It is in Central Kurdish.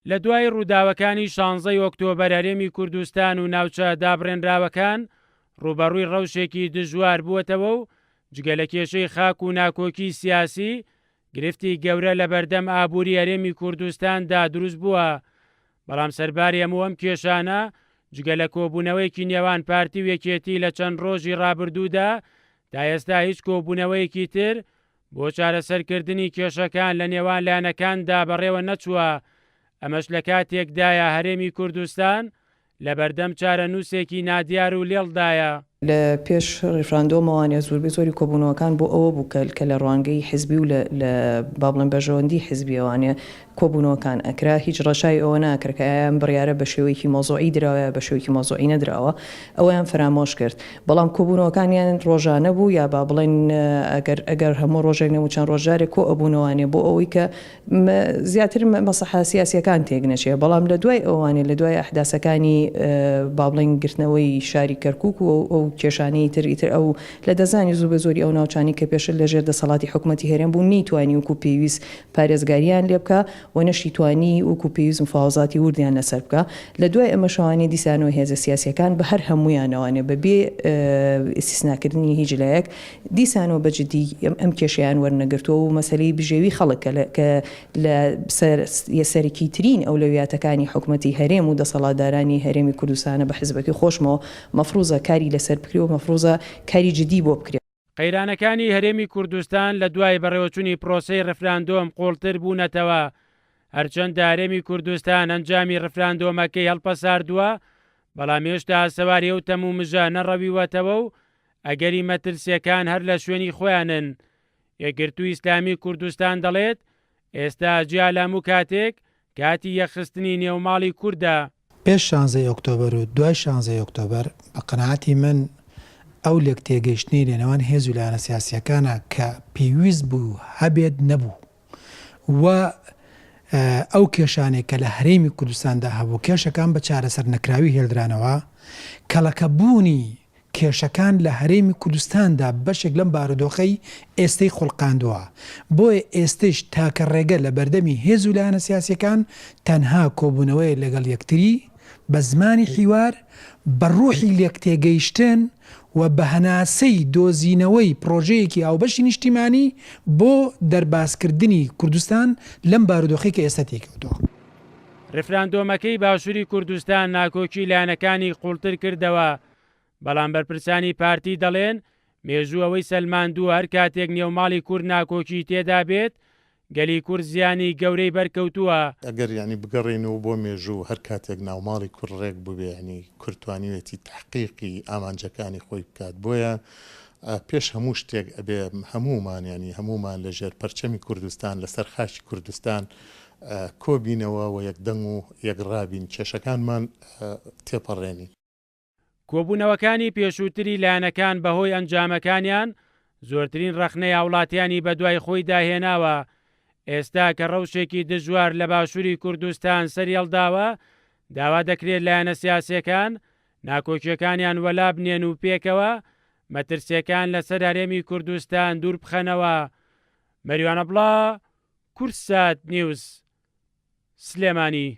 لە دوای ڕووداوەکانی شانزەی ئۆکتۆبەر هەرێمی کوردستان و ناوچە دابڕێنراوەکان ڕووبەڕووی ڕەوشێکی دژوار بووەتەوە و جگە لە کێشەی خاک و ناکۆکی سیاسی، گرفتی گەورە لەبەردەم ئابووری هەرێمی کوردستاندا دروست بووە، بەڵام سەرباری هەموو ئەم کێشانە، جگە لە کۆبوونەوەیەکی نێوان پارتی و یەکێتی لە چەند ڕۆژی ڕابردوودا، تا ئێستا هیچ کۆبوونەوەیەکی تر بۆ چارەسەرکردنی کێشەکان لە نێوان لایەنەکاندا بەڕێوە نەچووە، ئەمەش لە کاتێکدایە هەرێمی کوردستان لەبەردەم چارەنووسێکی نادیار و لێڵدایە. لە پێش ڕیفراندۆمەوانێ زوربەی زۆری کۆبوونەوەکان بۆ ئەوە بوو کە کە لە ڕوانگەی حزبی و لە لە با بڵێم بەرژەوەندی حزبیەوانێ کۆبوونەوەکان ئەکرا هیچ ڕەچاوی ئەوە ناکرا کە ئایا ئەم بڕیارە بە شێوەیەکی مەوزوعی دراوە یا بە شێوەیەکی مەوزوعی نەدراوە ئەوەیان فەرامۆش کرد بەڵام کۆبوونەوەکانیان ڕۆژانە بوو یا با بڵێن ئەگەر ئەگەر هەموو ڕۆژێک نەبوو چەند ڕۆژ جارێک کۆ ئەبوونەوانێ بۆ ئەوەی کە زیاتر مەسەحە سیاسیەکان تێک نەچێ بەڵام لە دوای ئەوانێ لە دوای ئەحداسەکانی با بڵێین گرتنەوەی شاری کەرکوک و ئەو کێشانەی تر ئیتر ئەو لە دەزانی زوو بە زۆری ئەو ناوچانەی کە پێشتر لە ژێر دەسەڵاتی حکومەتی هەرێم بوون نەیتوانی وەکو پێویست پارێزگاریان لێ بکا و نەشیتوانی وەکو پێویست مفاوەزاتی وردیان لەسەر بکا لە دوای ئەمەشەوانێ دیسانەوە هێزە سیاسیەکان بە هەر هەموویانەوانێ بە بێ ئیستیسناکردنی هیچ لایەک دیسانەوە بە جدی ئەم کێشەیان وەرنەگرتووە و مەسەلەی بژێوی خەڵک کە لە کە لە سەر سەرەکیترین ئەولەویاتەکانی حکومەتی هەرێم و دەسەڵاتدارانی هەرێمی کوردستانە بە حزبەکەی خۆشمەوە مەفروزە کاری لەسەر بکرێ و مەفروزە کاری جدی بۆ بکرێ. قەیرانەکانی هەرێمی کوردستان لە دوای بەڕێوەچونی پرۆسەی ڕفراندۆم قوڵتر بوونەتەوە، هەرچەندە هەرێمی کوردستان ئەنجامی ڕفراندۆمەکەی هەڵپەساردووە، بەڵام هێشتا ئاسەواری ئەو تەمومژە نەڕەویوەتەوە و ئەگەری مەترسییەکان هەر لە شوێنی خۆیانن. یەکگرتووی ئیسلامی کوردستان دەڵێت، ئێستا جیا لە هەموو کاتێک، کاتی یەکخستنی نێوماڵی کوردە. پێش شانزەی ئۆکتۆبەر و دوای شانزەی ئۆکتۆبەر بە قەناعەتی من ئەو لێکتێگەیشتنەی لەنێوان هێز و لایەنە سیاسییەکانا کە پێویست بوو هەبێت نەبوو و ئەو کێشانەی کە لە هەرێمی کوردستاندا هەبوو کێشەکان بە چارەسەرنەکراوی هێلدرانەوە، کەڵەکەبوونی کێشەکان لە هەرێمی کوردستاندا بەشێک لەم بارودۆخەی ئێستەی خوڵقاندووە، بۆیە ئێستەیش تاکە ڕێگە لە بەردەمی هێز و لایەنە سیاسییەکان تەنها کۆبوونەوەیە لەگەڵ یەکتری بە زمانی حیوار، بە ڕوحی لێکتێگەیشتن و بە هەناسەی دۆزینەوەی پڕۆژەیەکی هاوبەشی نیشتیمانی بۆ دەربازکردنی کوردستان لەم بارودۆخەی کە ئێستا تێیکەوتووە. ڕیفراندۆمەکەی باشوری کوردستان ناکۆکی لایەنەکانی قوڵتر کردەوە، بەڵام بەرپرسانی پارتی دەڵێن مێژوو ئەوەی سەلماندووە هەر کاتێک نێوماڵی کورد ناکۆکی تێدا بێت گەلی کورد زیانی گەورەی بەرکەوتووە. ئەگەر یانی بگەڕێینەوە بۆ مێژوو هەر کاتێک ناوماڵی کورد ڕێک بووبێ یانی کورد توانیوێتی تەحقیقی ئامانجەکانی خۆی بکات بۆیە پێش هەموو شتێک ئەبێ هەموومان یانی هەموومان لە ژێر پەرچەمی کوردستان لەسەر خاکی کوردستان کۆبینەوە و یەک دەنگ و یەک ڕابین کێشەکانمان تێپەڕێنین. کۆبوونەوەکانی پێشووتری لایەنەکان بەهۆی ئەنجامەکانیان زۆرترین ڕەخنەی هاوڵاتیانی بەدوای خۆیدا هێناوە، ئێستا کە ڕەوشێکی دژوار لە باشووری کوردستان سەریهەڵداوە، داوا دەکرێت لایەنە سیاسییەکان ناکۆکییەکانیان وەلابنێن و پێکەوە مەترسییەکان لەسەر هەرێمی کوردستان دووربخەنەوە. مەریوان عەبڵا، کوردسات نیوز، سلێمانی.